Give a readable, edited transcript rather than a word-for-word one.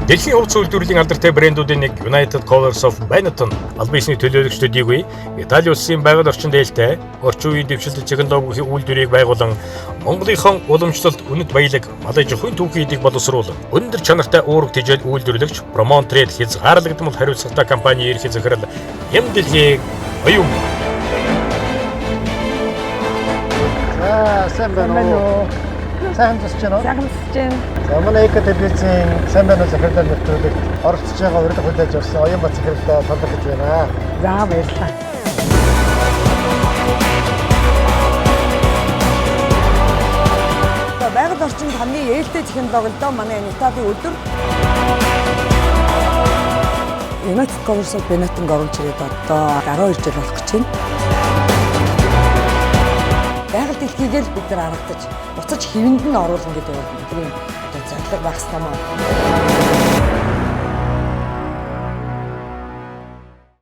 Дэлхийн хувцас үйлдвэрлэлийн алдартай брэндүүдийн нэг United Colors of Benetton албан ёсны төлөөлөгчдүүдийг үе Итали улсын байгаль орчин дээлтэй орчин үеийн дэвшилтэт технологийн үйлдвэрийг байгуулан Монголынхон уламжлалт үнэт баялаг малын жохын түүхийн эдийг боловсруулан өндөр чанартай уураг тэжээл үйлдвэрлэгч Promontrade хязгаарлагдмал хариуцлагатай компани ерхий захирал Ям Дэлхийг оюун. За, сайн байна уу? Сайхан зусч байна уу? Сайхан зусч байна. За, манай эко телевизийн сайн байна уу захирлаар нэвтрүүлэгт оролцож байгаа урилга хүлээж авсан Оюунбат захиралтай талархаж байна. За, баярлалаа. Байгаль орчинд хамгийн ээлтэй технологи л доо манай Италийн өдөр. United Colors of Benetton оруулж ирээд одоо 12 жил болох гэж байна. Байгаль дэлхийг л бид нар аргадаж, буцаж хэвэнд нь оруулна гэдэг бол бидний одоо зорилго байх ёстой маа.